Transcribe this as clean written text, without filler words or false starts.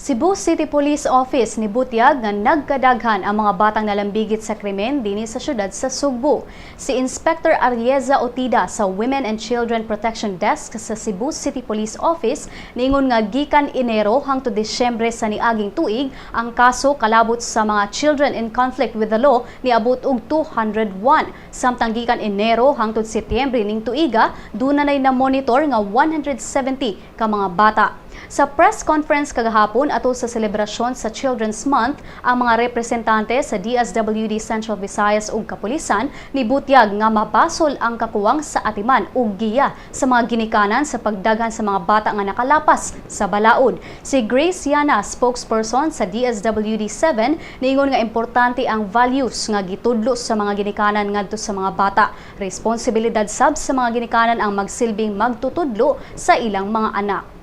Cebu City Police Office nibutyag nga nagkadaghan ang mga batang nalambigit sa krimen dinhi sa syudad sa Sugbo. Si Inspector Arieza Otida sa Women and Children Protection Desk sa Cebu City Police Office niingon nga gikan Enero hangtod Disyembre sa niaging tuig, ang kaso kalabot sa mga children in conflict with the law niabot og 201. Samtang gikan Enero hangtod Setyembre ning tuiga, duna nay na-monitor nga 170 ka mga bata. Sa press conference kagahapon ato sa selebrasyon sa Children's Month, ang mga representante sa DSWD Central Visayas ug kapulisan nibutyag nga mabasol ang kakuwang sa atiman ug giya sa mga ginikanan sa pagdaghan sa mga bata nga nakalapas sa balaod. Si Grace Yana, spokesperson sa DSWD 7, niingon nga importante ang values nga gitudlo sa mga ginikanan ngadto sa mga bata. Responsibilidad sab sa mga ginikanan ang magsilbing magtutudlo sa ilang mga anak.